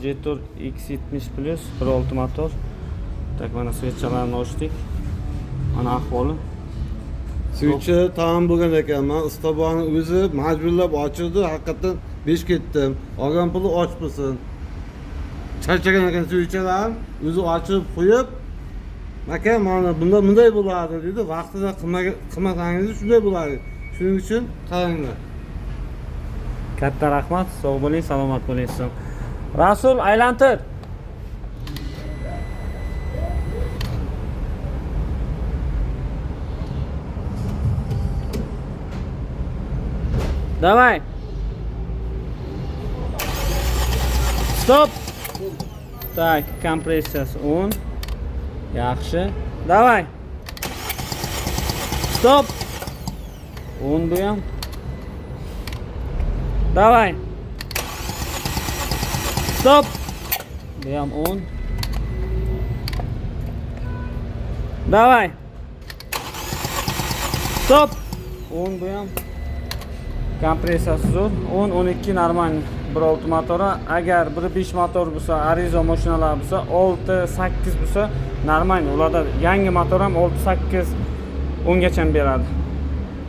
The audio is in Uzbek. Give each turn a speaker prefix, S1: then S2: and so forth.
S1: Jetour X70 Plus 1.6 motor. Так, mana свеча larni ochdik. Mana ahvoli.
S2: Свеча tamom bo'lgan ekan. Man ustoboni o'zi majburlab ochirdi. Haqiqatdan besh ketdim. Olgan puli och bo'lsin. Charchagan ekan свеча lar o'zi ochib qo'yib, aka mana bunda bunday bo'ladi dedi. Vaqtida qilmasangiz shunday bo'ladi. Shuning uchun qaranglar.
S1: Katta rahmat, sog' bo'ling, salomat bo'ling. Rasul, aylantir. Давай. Стоп. Так, kompressiyasi 10. Yaxshi. Давай. Стоп. 10 bu ham. Давай. Стоп. Bu ham 10. Давай. Стоп. 10 bu ham. Kompressiyasi zo'r. 10 12 нормально. 1.6 motori. Agar 1.5 motor bo'lsa, Arrizo mashinalar bo'lsa, 6 8 bo'lsa, нормально. Ularda yangi motor ham 6 8 10 gacha beradi.